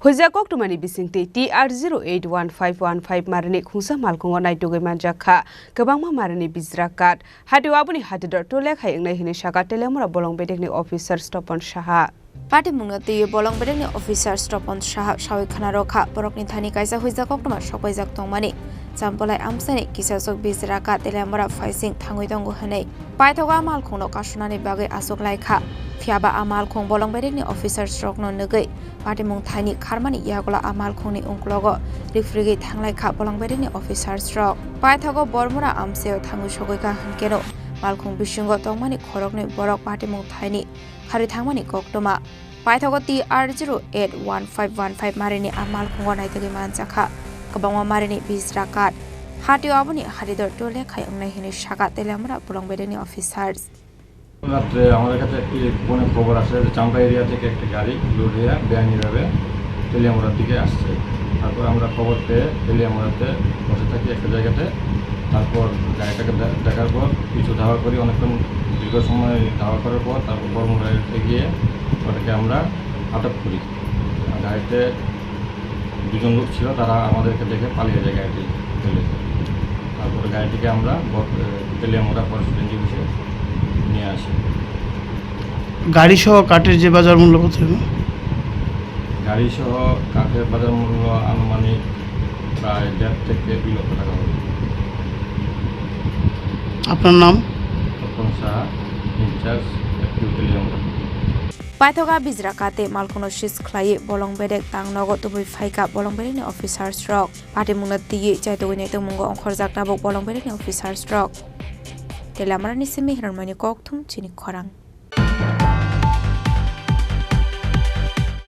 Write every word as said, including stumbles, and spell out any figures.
Huijak koktwmani bisingtwi T R zero eight one five one five marini khungsa malkhungo naitugwi manjak kha kwbangma marini bijra kath. Hatio aboni hatidor tole khai wngnai hwnwi saka Teliamura bolong bedekni officer Stopon Saha. Patimungno twiwi bolong bedekni officer Stopon Saha sawi khna rw kha, borokni thani kaisa huijak koktwma sokpaijak tongmani. Chambolai amchaini kisasok bijra kath Teliamura phaising thangwi tongo hwnwi. Paithago a malkhungno kasunani bagwi achuk lai kha. Phiyaba a malkhung bolong bedekni officers rokno nugwi patimung thaini kharmani yagulo a malkhungni ungklogo rifrigwi thanglai kha bolong bedekni officers rok. Paithago Bormura amchaio thangwi sogwi kha hwnkeno malkhung bisingo tongmani khoroknwi borok patimung thaini kharwi thangmani koktwma. Paithago T R zero eight one five one five marini a malkhungo naitugwi manjakha kwbangma marini bijra kath. Hatio aboni hatidor tole khai wngnai hwnwi saka Teliamura bolong bedekni officers. রাত্রে আমাদের কাছে একটি ফোনে খবর আসে যে চামড়া এরিয়া থেকে একটি গাড়ি লোড হয়ে বেআইনিভাবে তেলিয়ামুড়ার দিকে আসছে। তারপর আমরা খবর পেয়ে তেলিয়ামুড়াতে বসে থাকি একটা জায়গাতে। তারপর গাড়িটাকে দে-, দেখার পর কিছু ধাওয়া করি, অনেকক্ষণ দীর্ঘ সময় ধাওয়া করার পর তারপর বড়মুড়াতে গিয়ে ওটাকে আমরা আটক করি। গাড়িতে দুজন লোক ছিল, তারা আমাদেরকে দেখে পালিয়ে যায় গাড়িটি ফেলে। তারপরে গাড়িটিকে আমরা ব-, এ, তেলিয়ামুড়া ফরেস্ট রেঞ্জ অফিসে নিয়ে আসি। গাড়ি সহ কাঠের যে বাজার মূল্য কত হলো? গাড়ি সহ কাঠের বাজার মূল্য আনুমানিক প্রায় দেড় থেকে দুই লক্ষ টাকা হবে। আপনার নাম? তপন সাহা, ইনচার্জ, এফটিউ Teliamura. Paithago bijra kath tei malkhungno seize khlaiwi bolong bedek tang nogo tubui phaikha bolong bedekni officers rok. Patimungno twiwi chaitugwi naitugmungo ongkhorjak tabuk bolong bedekni officers rok. Teliamurani simi Hiranmani kokthum chini khorang.